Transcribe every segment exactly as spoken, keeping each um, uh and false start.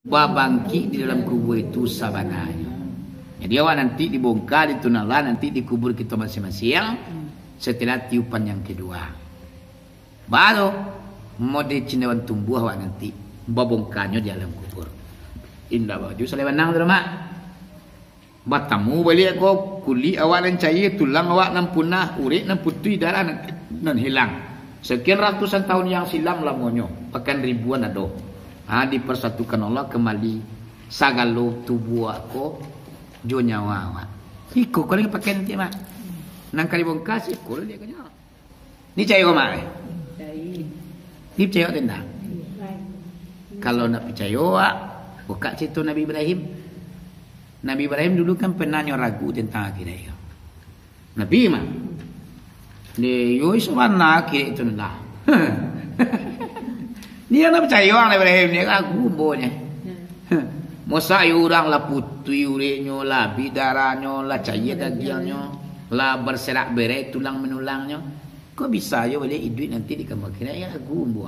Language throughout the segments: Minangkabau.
Babangkik di dalam kubua itu sabananyo. Jadi, awak nanti dibongka, di tunalah, nanti dikubur kito masiang-masiang, setelah tiupan yang kedua. Baru mode cindawan tumbuah awak nanti, babongkanyo di alam kubur. Indak baju salai banang tu, Mak. Batamu baliak ko, kulik awak nan caia, tulang awak nan punah, urek nan putuih, darah nan, nan hilang. Sekian ratusan tahun yang silam lamonyo, bahkan ribuan ado. Ha, dipersatukan Allah kembali sagalo tubuah ko jo nyawa awak. Iko ko lai pakai nanti, Mak. Nan ka dibongka siko lai ko nyo. Ni picayo, Mak, eh? Ni picayo atau indak? Kalau ndak picayo, awak bukak carito Nabi Ibrahim. Nabi Ibrahim dulu kan pernah nyo ragu tentang akhirat ko. Nabi mah. Di yo iso bana akhirat tu lah. Dia ndak picayo Nabi Ibrahim, dia ragu umbonyo. Masa iyo urang lah putuih ureknyo, lah abih darahnyo, lah caia dagiangnyo, lah berserak-berai tulang manulangnyo. Kok bisa yo baliak iduik nanti di kampung akhirat, yo ragu umbo.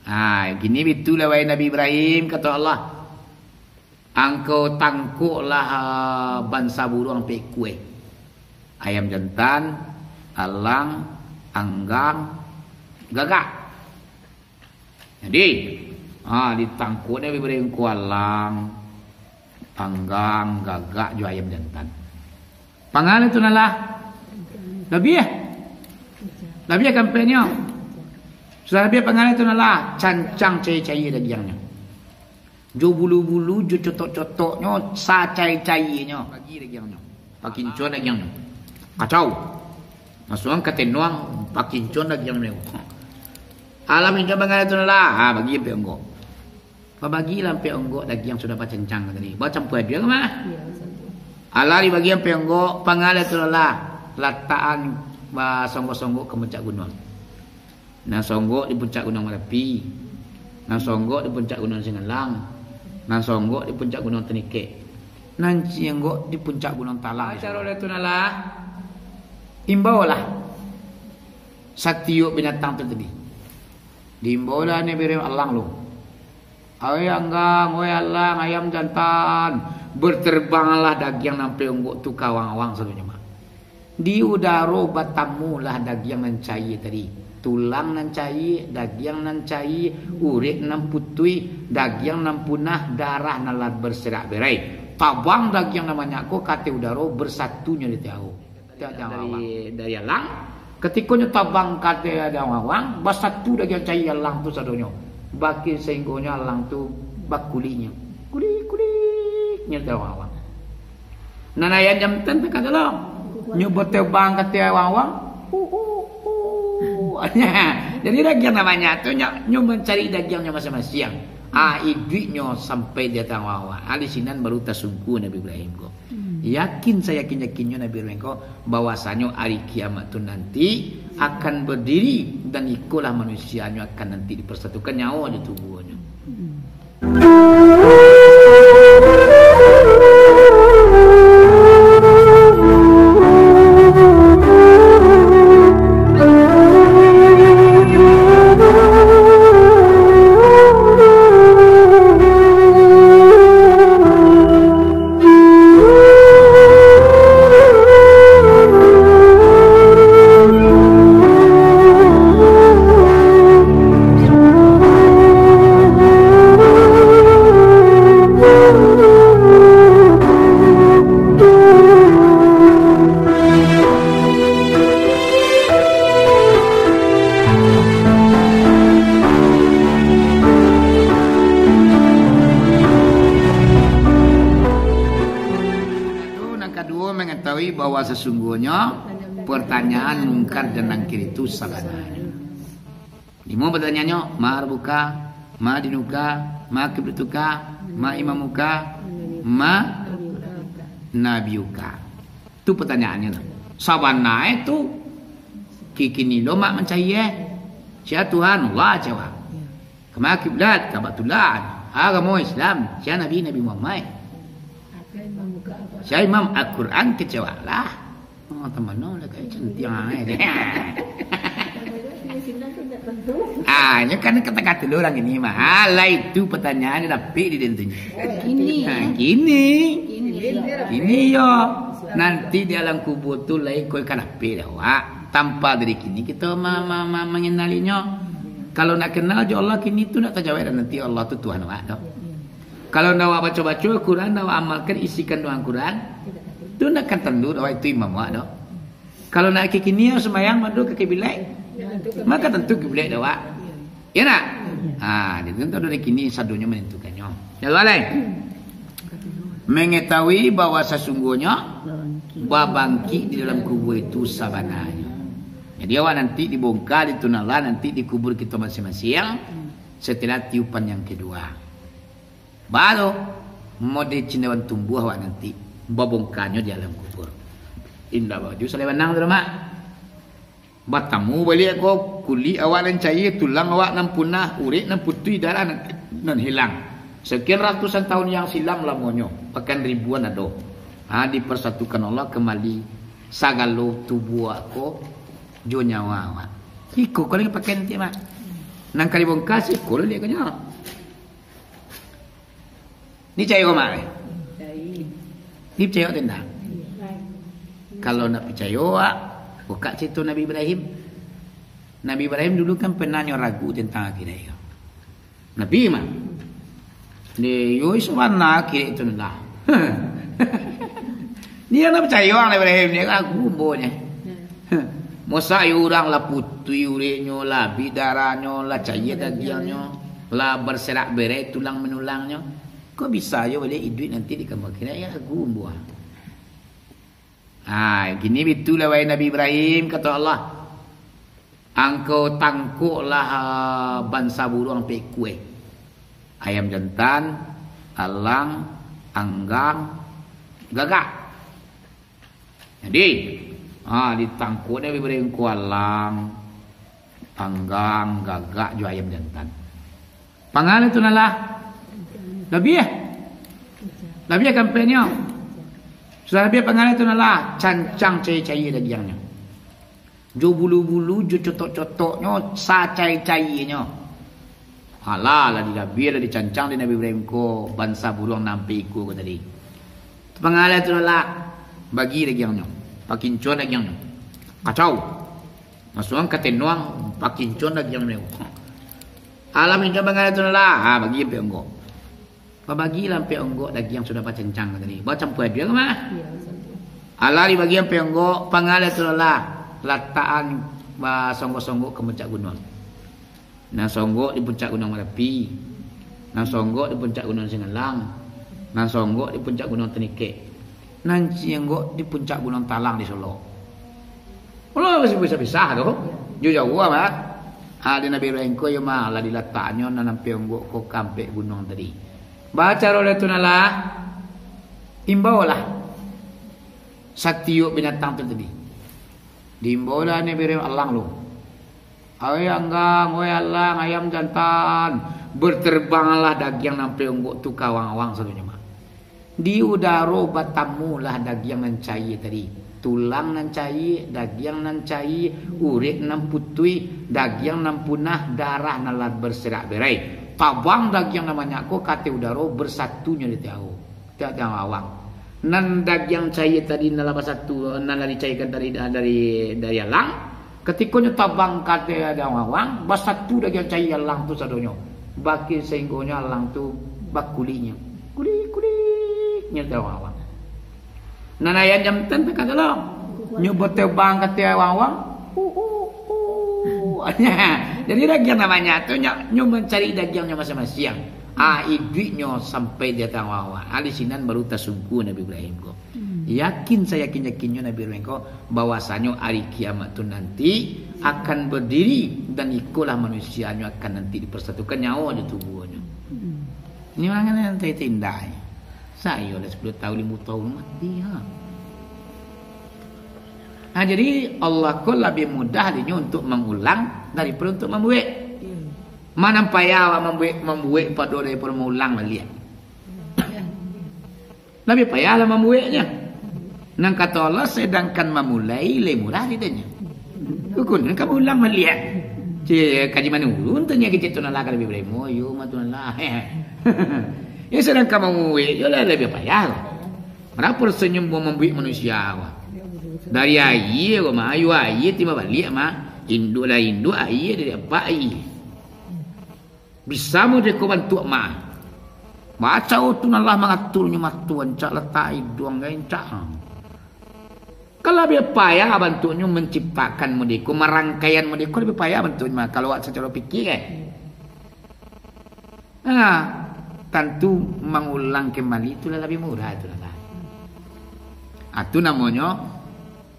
Ha, kini bitulah, wahai Nabi Ibrahim, kato Allah, angkau tangkoklah, ah, bansa buruang ampek ikua. Ayam jantan, alang, anggang, gagak. Jadi, ha, ditangkok Nabi Ibrahim ko alang, anggang, gagak, jo ayam jantan. Pangana tu nalah. Labiah. Labiah kampeknyo. Sudah labiah pangana tu nalah, cancang caia-caia dagiangnyo. Jo bulu-bulu, jo cotok-cotoknyo, sacai-caianyo. Bagi dagiangnyo. Pakincuan dagiangnyo. Kacau. Masuakan ka tenuang, pakincuan dagiangnyo. Alah, incuan pangana tu nalah. Ha, bagi ampek onggok. Babagi lah ampek onggok dagiang sudah bacancang tadi. Bacampua aduang mah. Alah dibagi ampek onggok, pangana tu lah. Latakan basonggok-songgok ka puncak gunuang. Nan songgok di puncak Gunuang Marapi. Nan songgok di puncak Gunuang Singalang. Nan songgok di puncak Gunuang Tanikek. Nan songgok di puncak Gunuang Talang. Caro tu nalah. Imbaulah satiok binatang tu tadi. Diimbaulah Nabi Ibrahim alang lo. Oi anggang, oi alang, ayam jantan, berterbanglah dagiang nan ampek onggok tu ka awang-awang sadonyo mah. Di udaro batamulah dagiang nan caia tadi, tulang nan caia, dagiang nan caia, urek nan putuih, dagiang nan punah, darah nan lah berserak-berai. Tabang dagiang nan banyak ko ka ateh udaro, bersatunyo di ateh awo. Dari, dari alang, katikonyo tabang ka ateh awang-awang, basatu dagiang caia alang tu sadonyo. Baki sainggonyo alang tu bakuliknyo. Kulik-kuliknyo di ateh awang-awang. Nan ayam jantan tu kato lo, nyo batebang ka ateh awang-awang. Uh, uh, uh. Jadi dagiang nan banyak tu nyo, nyo mancari dagiangnyo masiang-masiang. Ah, iduiknyo sampai di ateh awang-awang. Ah, di sinan baru tasungkua Nabi Ibrahim ko. Yakin sayakin-yakinnyo Nabi Ibrahim ko, bahwasanyo ari kiamat tu nanti akan berdiri, dan ikolah manusianyo akan nanti dipersatukan nyawo jo tubuahnyo. Itu nan kaduo, mangatahui bahwa sasungguahnyo pertanyaan Mungkar dan Nangkir itu sabananyo. Limo pertanyaannyo, ma rabbuka, ma dinuka, ma kiblatuka, ma imamuka, ma nabiyuka. Tu pertanyaannyo tu. Sabananyo tu, kini lo mak mancari, eh. Sia Tuhan? Allah, cawak. Kama kiblat, Kabatullah. Agamo Islam, sia Nabi, Nabi Muhammad. Sia Imam, Al-Quran, kecewaklah. Oh, teman no lah, kayak cantiang ai. Ah, nyo kan kata-kata lu urang ini mah. Ah, lah itu pertanyaannyo dapik di den tu nyo. Kini. Ha, kini. Kini. Kini yo. Nanti di alam kubur tu lai koi ka dapik dek awak. Tanpa dari kini kito ma-, ma-, ma-, mangenalinyo. Kalau nak kenal jo Allah kini tu nak tajawek dah nanti Allah tu Tuhan awak tu. Kalau ndak awak baco-baco Al-Quran, ndak awak amalkan isi kandungan Al-Quran, tu ndak akan tantu awak itu imam awak tu. Kalau nak kikini yang sembahyang madu ke kiblat, maka tentu kiblat dah, Wak. Ya nak? Ha, ditentu dari kini sadonyo menentukannyo. Ya, Wak, lai. Mengetahui bahwa sesungguhnya babangkit di dalam kubur itu sabananyo. Jadi awak nanti dibongkar, ditunaikan nanti di kubur kita masing-masing setelah tiupan yang kedua. Baru mode cindauan tumbuah awak nanti babongkarnyo di alam kubur. Indak baju salai banang tu, Mak. Batamu baliak ko kulik awak nan cair, tulang awak nan punah, urek nan putuih, darah nan, nan hilang. Sekian ratusan tahun yang silam lamonyo, bahkan ribuan ado. Ha, dipersatukan Allah kembali sagalo tubuah ko jo nyawa awak. Iko ko lagi pakai nanti, Mak. Nan ka dibongkar siko lo liak ko nyo. Ni picayo, Mak, eh? Ni picayo atau indak? Kalau ndak picayo, Wak, bukak carito Nabi Ibrahim. Nabi Ibrahim dulu kan pernah nyo ragu tentang akhirat ko. Nabi mah. Ni, yo, iso bana akhirat tu lah. Ni yang ndak picayo Nabi Ibrahim, ni ragu ambo nyo. Masa iyo urang lah putuih ureknyo, lah abih darahnyo, lah cair dagiangnyo, lah berserak-berai tulang menulangnyo. Kok bisa yo baliak iduik nanti di kampung akhirat, yo ragu ambo. Ha, kini bitulah, wahai Nabi Ibrahim, kato Allah, angkau tangkoklah, ah, bansa buruang ampek ikua. Ayam jantan, alang, anggang, gagak. Jadi, ha, ditangkok Nabi Ibrahim ko alang, anggang, gagak, jo ayam jantan. Pangala tu nalah. Labiah. Labiah kampeknyo. Sudah labiah pangala tu nalah, cancang cair-cair dagiangnyo. Jo bulu-bulu, jo cotok-cotoknyo, sacair-cairnyo. Alah, lah dilabiah, lah dicancang di Nabi Ibrahim ko, bansa buruang nan ampek ikua ko tadi. Pangala tu lah, bagi dagiangnyo, pakincuan dagiangnyo. Kacau. Masuakan ka tenuang, pakincuan dagiangnyo. Alah, incuan pangala tu lah, ha, bagi ampek onggok. Babagilah ampek onggok dagiang sudah bacancang tadi. Bacampua aduang mah. Alah dibagi ampek onggok, pangala tu lah. Latakan basonggok-songgok ka puncak gunuang. Nan songgok di puncak Gunuang Marapi. Nan songgok di puncak Gunuang Singalang. Nan songgok di puncak Gunuang Tanikek. Nan songgok di puncak Gunuang Talang di Solok. Kalau bisa-bisa tu. Jauh-jauh amat. Ha, di Nabi Ibrahim ko, iyo mah, lah dilataknyo nan ampek onggok ko ka ampek gunuang tadi. Bacaro lah tu nalah, imbaulah satiok binatang tu tadi. Diimbaulah Nabi Ibrahim alang lu. Oi anggang, oi alang, ayam jantan, berterbanglah dagiang nan ampek onggok tu ka awang-awang sadonyo mah. Di udaro batamulah dagiang nan cair tadi, tulang nan cair, dagiang nan cair, urek nan putuih, dagiang nan punah, darah nan lah berserak-berai. Tabang dagiang nan banyak ko ka ateh udaro, bersatunyo di ateh awang. Tiok-tiok awang. Nan dagiang cair tadi nan lah basatu, nan lah dicairkan dari, dari, dari alang, katikonyo tabang ka ateh awang-awang, basatu dagiang cair alang tu sadonyo. Baki sahinggonyo alang tu bakuliknyo. Kulik-kuliknyo ateh awang-awang. Nan ayam jantan tu kato lo. Nyo batebang ka ateh awang-awang. Uh, uh, uh. Jadi dagiang nan banyak tu nyo, nyo mancari dagiangnyo masing-masing. Ah, iduiknyo sampai di ateh awang-awang. Ah, di sinan baru tasungku Nabi Ibrahim ko. Yakin sayakin-yakinnyo Nabi Ibrahim ko, bahwasanyo ari kiamat tu nanti akan berdiri, dan ikolah manusianyo akan nanti dipersatukan nyawo jo tubuhnyo. Ini urang nan tindai. Sayo lah sepuluh tahun, limo tahun mati, ha. Nah, jadi Allah ko labiah mudah dinyo untuk mangulang daripada untuk mambuek. Mano payah awak mambuek, mambuek pado daripado maulang baliak. Labiah payahlah mambueknyo. Nan kato Allah, sedangkan mamulai lai murah di dinyo. Rukun nan ka maulang baliak. Cik, kaji mano ulun tu nya kecek Tuhan Allah ka labiah barimo, yo mah Tuhan Allah. Ya, sadangkan manguek yo lah labiah payah. Barapo rasonyo mambuek manusia ko? Dari aia ko mah, ayo aia timbal baliak mah. Induak lah induak, aia dari apak aia. Bisa model ko bantuak mah. Baco Tuhan Allah mangaturnyo mah tu, rancak latak iduang gai rancak. Kan labiah payah bantuaknyo manciptakan model ko, marangkaian model ko labiah payah bantuaknyo mah, kalau awak sacaro pikir kan. Nah, tantu mangulang kembali tu lah labiah murah tu lah. Ah, tu namonyo,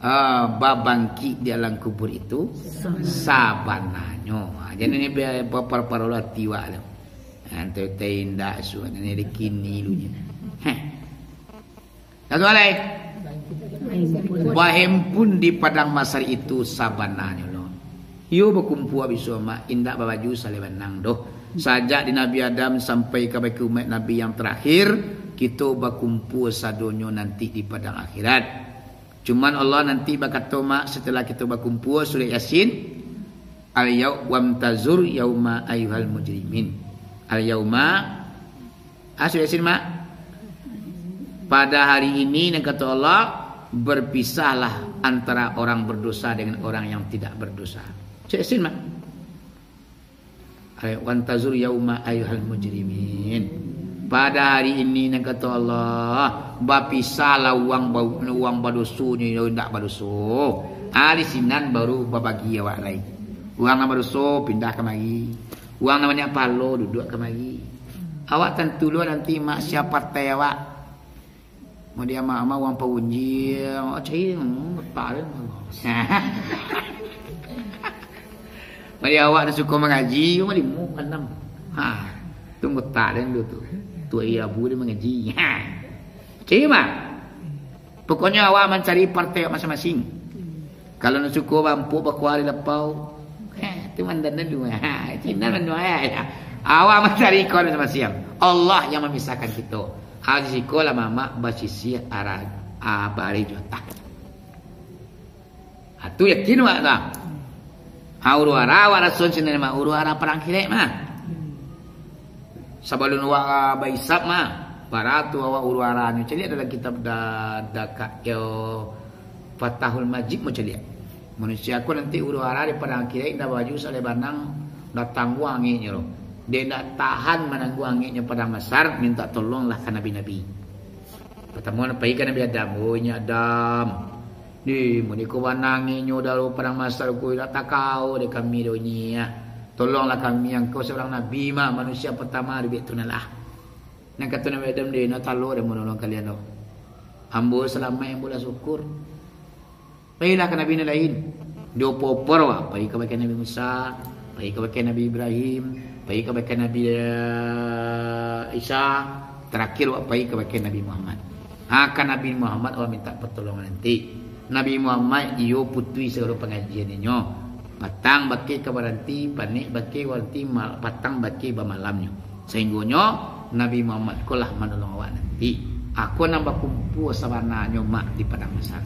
ah, babangkik di alam kubur itu sabananyo. Ah, jadi ni biar pa-, pa-, paralu ati awak tu. Ah, tu teh indak suah ni kini lu nya. Heh. Satu alai. Bahimpun di padang mahsyar itu sabananyo lo. Iyo bakumpua bisuak mah, indak babaju salai banang doh. Sajak di Nabi Adam sampai kabake umaik Nabi yang tarakhir, kito bakumpua sadonyo nanti di padang akhirat. Cuman Allah nanti bakato mah, setelah kito bakumpua, surah Yasin, "Al-yau-, wamtazur yauma ayyuhal mujrimin." Al-yauma, ah, surah Yasin mah. Pada hari ini, nan kato Allah, berpisahlah antara orang berdosa dengan orang yang tidak berdosa. Surah Yasin mah. Ayat, "Wantazur yauma ayyuhal mujrimin." Pada hari ini, nan kato Allah, bapisahlah urang ba-, urang badosonyo jo indak badoso. Ah, di sinan baru babagi awak lai. Urang nan badoso pindah kamari. Urang nan banyak pahalo duduak kamari. Awak tantu lo nanti mak sia partai awak. Mode amak-amak urang paunji, awak cari, hmm, betah den. Mode awak nan suko mangaji, urang limo, anam. Ha, tu betah den tu. Tu iya abu dia mangaji. Ha. Cari mah. Pokoknyo awak mancari partai awak masing-masing. Kalau nak suko bampuk bakuari lapau, ha, tu mandan dulu. Ha, Cina mandan, ha, ya. Awak mancari kawan masing-masing. Allah yang memisahkan kita. Aji siko lah mamak basisih arah, ah, bari juta. Ha, tu yakin awak tu. Ha, huru-hara awak raso sinan mah, huru-hara parang kirek mah. Sabalun awak, ah, baisap mah, bara tu awak huru-haranyo. Caliak dalam kitab da-, dakak yo Fatahul Majid mo caliak. Manusia ko nanti huru-hara di padang akhirat indak baju salai banang, datang angeknyo tu. Dia indak tahan manangguang angeknyo padang mahsyar, minta tolonglah ka nabi-nabi. Partamo pai ka Nabi Adam, "Oh, inyo Adam, di muni ko banang inyo dalam padang mahsyar ko, indak takao dek kami doh nyo. Tolonglah kami, angkau seorang nabi mah, manusia pertama di baitu nan lah." Nan kato Nabi Adam, "Dek, indak talo dek manolong kalian doh. Ambo salamaik, ambo lah syukur." Pailah ka nabi nan lain. Dioper-oper awak, pai kabake Nabi Musa, pai kabake Nabi Ibrahim, pai kabake Nabi, eh, Isa, tarakhir awak pai kabake Nabi Muhammad. Ha, ka Nabi Muhammad awak minta patolongan nanti. Nabi Muhammad iyo putuih sagalo pangajian inyo. Patang bakeh ka baranti, panek bakeh baranti, mal-, patang bakeh bamalamnyo. Sahinggonyo Nabi Muhammad ko lah manolong awak nanti. Ako nan bakumpua sabananyo mak di padang mahsyar.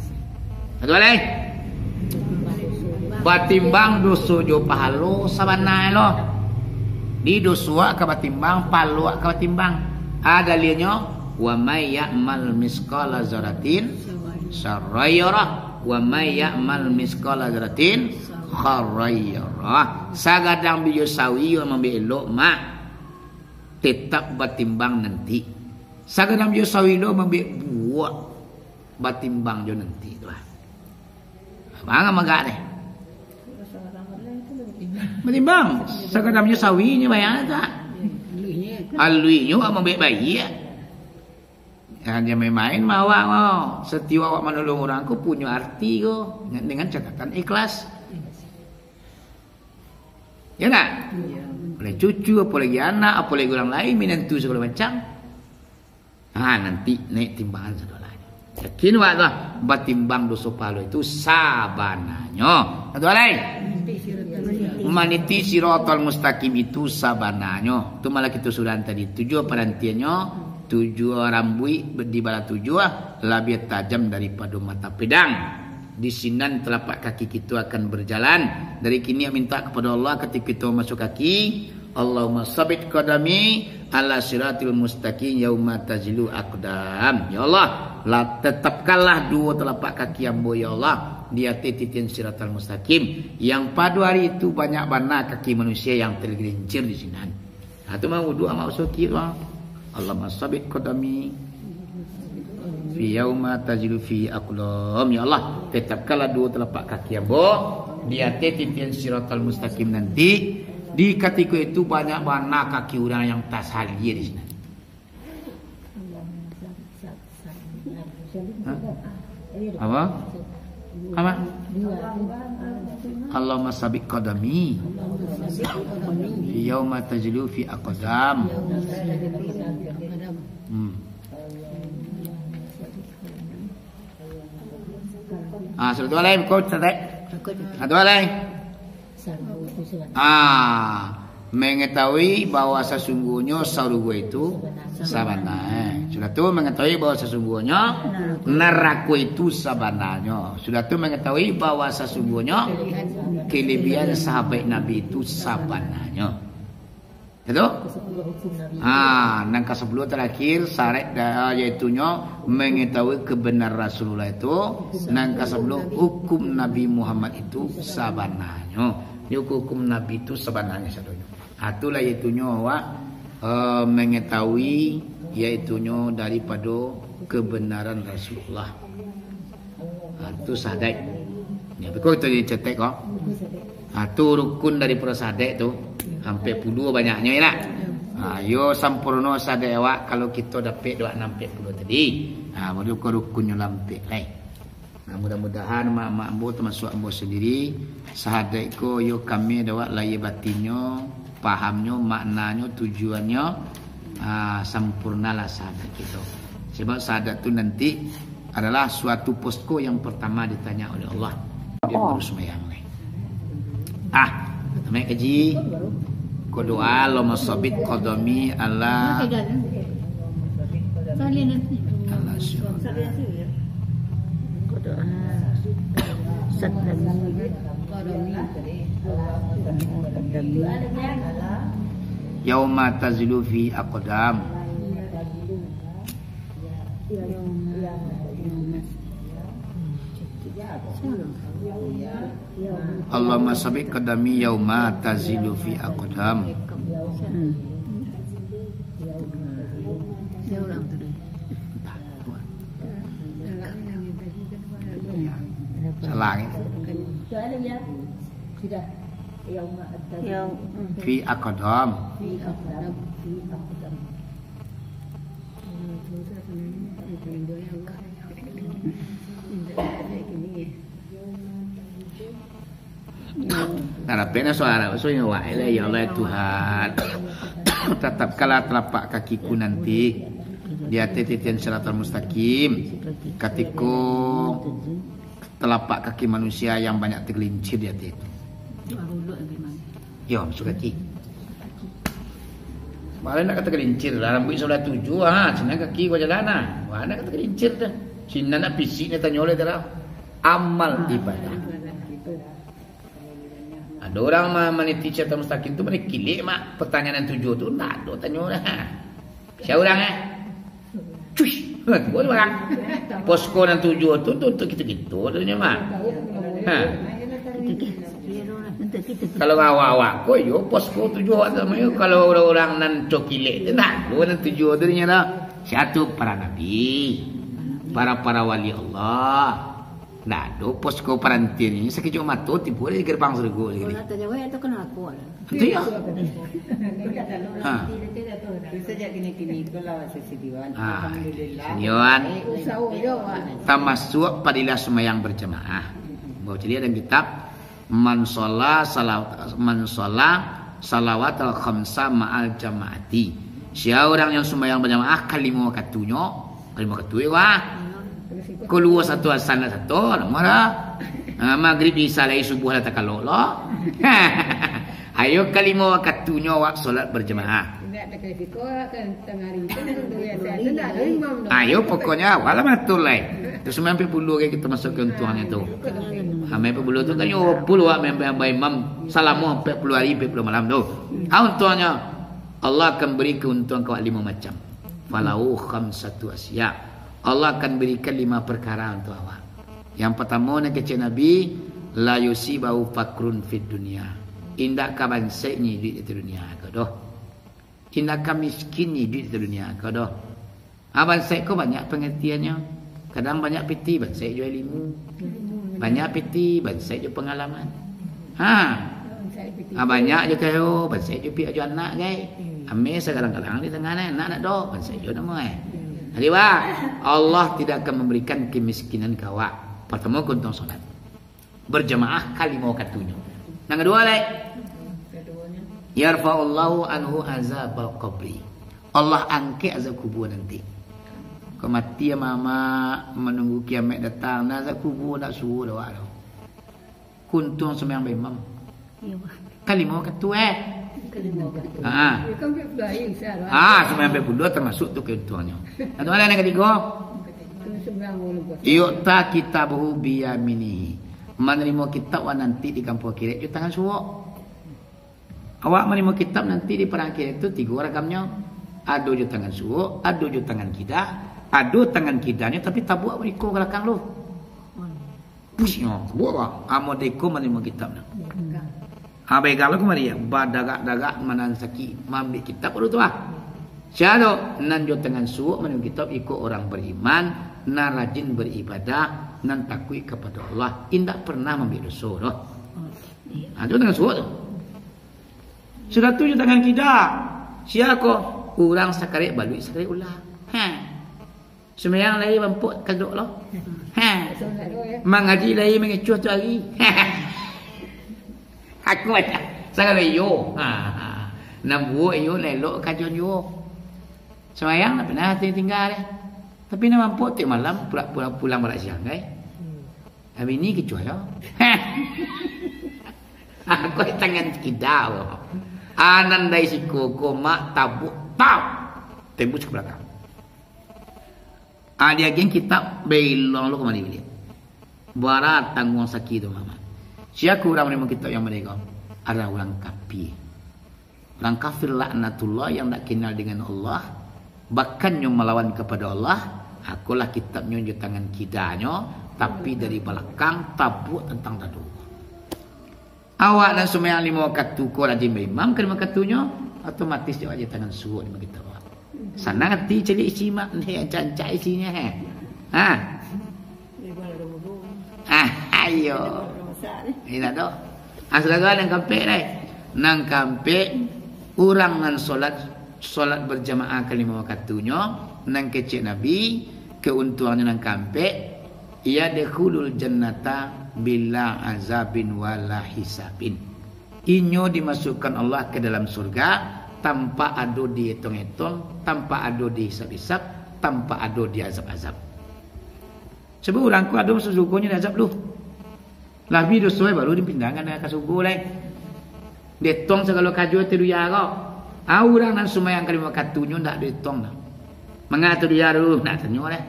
Satu alai. Batimbang doso jo pahalo sabananyo lo. Di doso awak ka batimbang, pahalo awak ka batimbang. A dalilnyo, "Wa may ya'mal misqala dzarratin syarran yarah, wa may ya'mal misqala dzarratin khairan yarah." Sagadang bijo sawi yo mambuek elok mak, tetap batimbang nanti. Sagadang bijo sawi lo mambuek buruak, batimbang jo nanti tu lah. Manga magak deh. Batimbang. Sagadang bijo sawi nyo bayang tak? Aluinyo mambuek baiak. Jan main-main mah awak ko. Satiok awak manolong urang ko punyo arti ko, dengan catatan ikhlas. Ya ndak? Apo lai cucu, apo lai anak, apo lai urang lain, minantu sagalo macam. Ha, nanti naiak timbangan sadolah. Yakin awak tu, batimbang doso pahalo itu sabananyo. Satu alai. Maniti siratal mustaqim itu sabananyo. Tu malah kito sudah tadi. Tujuah parantiannyo, tujuah rambuik di balah tujuah, labiah tajam daripado mata pedang. Di sinan telapak kaki kito akan berjalan. Dari kini minta kepada Allah, ketika kito masuk kaki, Allahumma sabit qadami ala siratil mustaqim yauma tazilu aqdam. Ya Allah, la-, tetapkanlah duo telapak kaki ambo, ya Allah, di ateh titian siratal mustaqim. Yang pado hari itu banyak bana kaki manusia yang tergelincir di sinan. Ha, tu mah wudu amak usul kiri, ha. Allahumma sabit qadami fi yauma tazilu fi aqdam. Ya Allah, tetapkanlah duo telapak kaki ambo di ateh titian siratal mustaqim nanti. Di katiko itu banyak bana kaki urang yang tasalia di sinan. Ha? Apa? Apa? Allahumma sabit qadami yauma tazilu fi aqdam. Hmm. Ah, sudah tu alai, kau tetek. Satu alai. Ah, mengetahui bahwa sasungguhnyo sarugo itu sabana. Sudah tu mengetahui bahwa sasungguhnyo narako itu sabananyo. Sudah tu mengetahui bahwa sasungguhnyo kelebihan sahabat Nabi itu sabananyo. Itu? Ah, nan kasapuluah terakhir syarat da-, yaitunyo mengetahui kebenaran Rasulullah itu. Nan kasapuluah hukum Nabi Muhammad itu sabananyo. Jadi hukum Nabi itu sabananyo sadonyo. Ah, itulah yaitunyo awak, eh, mengetahui yaitunyo daripado kebenaran Rasulullah. Ha, tu syahadat. Ya, beko itu dicetek ko. Ha, tu rukun daripado syahadat tu. Ampek puluah banyaknyo, ya nak? Ha, yo sampurno syahadat awak kalau kito dapek dek awak nan ampek puluah tadi. Ha, baru ko rukunnyo lah ampek lai. Nah, mudah-mudahan mak-mak ambo, tamasuak ambo sandiri, syahadat ko yo kami dek awak lahia batinnyo, pahamnyo, maknanyo, tujuannyo, ah, sampurnalah syahadat kito. Sebab syahadat tu nanti adalah suatu posko yang pertama ditanya oleh Allah. Dia baru sumbayang ni. Ah, naik kaji. Ko doa, Allahumma sabit qadami ala, ala syurga. Yauma tazilu fi aqdam. Allahumma sabit qadami yauma tazilu fi aqdam. Salah, ya? Fi aqdam. Nah, tapi nak suara, maksudnya, wah, ya Allah, ya Tuhan, tatapkanlah telapak kakiku nanti di ateh titian siratal mustaqim, katiko telapak kaki manusia yang banyak tergelincir di ateh itu. Yo, masuk kaki. Malah nak kata gelincir lah, rambuik sabalah tujuh, ha, sinan kaki ko jalan, ha. Wah, nak kata gelincir dah. Sinan nak fisik ni tanyo oleh dah. Amal ibadah. Ado urang ma-, maniti siratal mustaqim tu, mani kilek mak, pertanyaan nan tujuh tu, ndak ado tanyo dah. Sia urang, eh? Cuih. Heh, tibo tu urang. Posko nan tujuh tu, tu, tu kito-kito tu nyo mah. Ha. Kalau awak-awak ko, yo, posko tujuh awak tu, kalau urang-urang nan cokilek tu, ndak ado nan tujuh tu nyo dah. Sia tu? Para nabi, para-para wali Allah. Ndak ado posko parantian ni, sakejap mato tibo di gerbang sarugo. Kalau tak jawab, itu kena aku lah. Itu ya. Ha. Itu saja kini-kini itulah, Wan. Ha, Alhamdulillah. Siniwan. Tamasuak padilah sumbayang berjamaah. Bawa ciliak dan kitab, man sholla salaw-, man sholla salawatal khamsa ma'al jamaati. Sia urang yang sumbayang berjamaah kalimo wakatunyo, kalimo wakatu, wah. Kalua satu asan lah sato, namo dah. Ha, magrib, isya lai, subuh lah takalok lo. Ayo, kalimo wakatunyo awak solat berjamaah. Ayo, pokoknyo awak lah matur lai. Terus sampai puluah kali kita masuk ke untuangnyo tu. Sampai puluah tu kan yo puluah awak main-main baimam salamo ampek puluah hari, ampek puluah malam tu. Ah, untuangnyo, Allah akan bari keuntungan ka awak limo macam. Falahu khamsatu asya. Allah akan barikan lima perkara untuak awak. Yang partamo, nan kecek Nabi, la yusibahu fakrun fid dunya. Indak ka bansaiknyo iduik di dunia ko doh. Indak ka miskin iduik di dunia ko doh. Ah, bansaik ko banyak pangartiannyo. Kadang banyak pitih, bansaik jo ilimu. Banyak pitih, bansaik jo pangalaman. Ha. Ah, banyak jo kayo, bansaik jo piak jo anak, gai. Ameh sagadang-gadang di tangah ni, anak nak doh, bansaik jo namo, eh. Jadi, bah, Allah tidak akan memberikan kemiskinan ka awak. Partamo, keuntungan solat berjamaah kalimo wakatunyo. Nan kaduo, lai, yarfa'ullahu anhu azabal qabri. Allah angkek azab kubua nanti. Kok mati amak-amak, manunggu kiamat datang, nah, azab kubua ndak suo doh awak tu. Keuntungan sumbayang baimam. Iyo, bah. Kalimo wakatu, eh. Kalimo wakatu. Ha. Iyo, kan ampek puluah hari, insya Allah. Ah, sumbayang ampek puluah tamasuk tu keuntungannya. Atau nan katigo? Sumbayang bulan puasa. Yu'ta kitabahu biyaminihi. Manarimo kitab awak nanti di kampuang akhirat jo tangan suok. Awak manarimo kitab nanti di padang akhirat tu tigo ragamnyo. Ado jo tangan suok, ado jo tangan kida, ado tangan kidanyo tapi tabuak bariko ka balakang tu. Pusinyo, buek bah. Amo deko manarimo kitab tu. Ha, baiklah kumari, badagak-dagak manahan sakik, maambiak kitab baru tu ah. Sia tu? Nan jo tangan suok manarimo kitab, iko urang bariman, nan rajin baribadah, nan takuik kapado Allah, indak pernah maambiak doso doh. Ha, tu tangan suok tu. Sudah tu jo tangan kida. Sia ko? Urang sakarek baluik, sakarek ulah. Ha. Sumbayang lai bampok kadok lo. Ha. Mangaji lai mangecuah tu ari. Aku baca. Sagalo iyo. Ha, ha. Nan buek iyo, nan elok kajuan juo. Sumbayang ndak pernah tingga deh. Tapi nan bampok tiok malam, pura-pura pulang baliak siang, kai. Abih ni kecuah yo. Aku tangan kida. Anan dari siko ko mak tabuk, tau. Tembus ka balakang. Ah, diagiah kitab, bailong lo kamari baliak. Bara tangguang sakik tu, Mamak. Sia ko urang manarimo kitab nan bana ko? Adalah urang kafir. Urang kafir laknatullah yang tak kenal dengan Allah, bahkan nyo malawan kapado Allah, akolah kitabnyo jo tangan kidanyo, tapi dari balakang tabuak tantang dado. Awak nan sumbayang limo wakatu ko rajin baimam ka limo wakatunyo, otomatis jo aja tangan suok di kitab awak. Sanang ati caliak isi mak, ni rancak-rancak isinyo, he. Ha? Ah, ayo. Indak doh. Ah, saudara, nan kaampek, dai. Nan kaampek, urang nan solat, solat berjamaah ka limo wakatunyo, nan kecek Nabi, keuntuangannyo nan kaampek, yadkhulul jannata bila azabin wala hisabin. Inyo dimasukkan Allah ke dalam surga tanpa ado dietong-etong, tanpa ado dihisab-hisab, tanpa ado diazab-azab. Sabab urang ko ado masuak surgonyo diazab dulu. Labiah doso baru dipindahkan ka surgo lai. Dietong sagalo kajo tu duya ko. Ah, urang nan sumbayang ka limo wakatunyo ndak dietong doh. Manga tu duya dulu, ndak tanyo deh.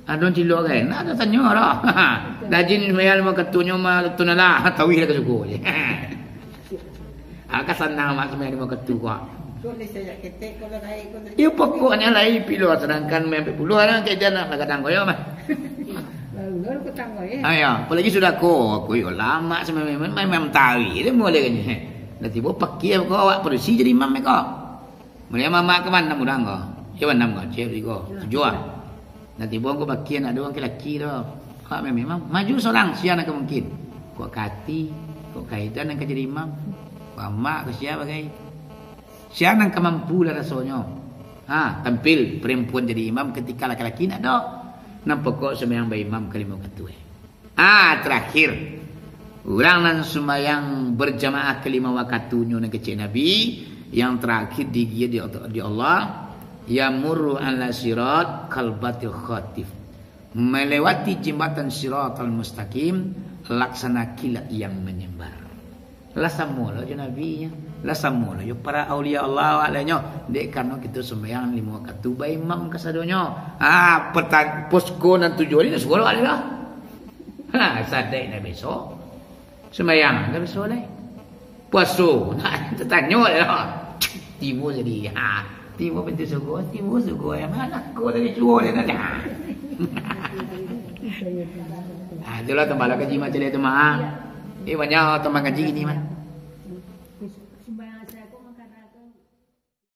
Ado cilok kan? Ndak ado tanyo doh. Rajin sumbayang limo wakatunyo mah tu nah lah, tawih lah ka surgo je. Aka sanang mak sumbayang limo wakatu ko. Iyo, pokoknyo lai pilo, sadangkan main ampek puluah lah, kek jan nak gadang koyo mah. Ayo, apolai sudah ko, koyo lamak sumbayang, main, main, main tari, dia mulai kan. Dah tibo pakia ko, awak padusi jadi imam ko. Mulai mamak ka anam urang ko. Iyo, anam ko, cek ko. Tujuah. Nah, tibo ko bakian ado urang laki-laki tu. Awak memang maju sorang, sia nan ka mungkin. Kok ka ati, kok ka edan nan ka jadi imam. Kok amak, kok sia bagai. Sia nan ka mampu lah rasonyo. Ha, tampil perempuan jadi imam ketika laki-laki ndak ado. Nan pokok sumbayang baimam ka limo wakatu, eh. Ah, terakhir. Urang nan sumbayang berjamaah ka limo wakatunyo nan kecek Nabi, yang terakhir digiah di, di Allah, yamurru ala sirat kalbatil khatif. Melewati jembatan Siratal Mustaqim, laksana kilat yang menyambar. Lah samo lo jo Nabi nyo. Lah samo lah jo para aulia Allah awak lainyo. Dek karano kito sumbayang limo wakatu, baimam kasadonyo. Ha, peta-, posko nan tujuah ni suruah awak lah. Ha, sadek nak beso. Sumbayang nak beso lai. Puaso, nak tatanyo lah. Tibo jadi. Ha, tibo pintu suruah, tibo suruah. Yang mana ko tadi suruah dia nak? Ha, itulah tambahlah kaji macam itu mah. Eh, banyak tambah kaji gini mah.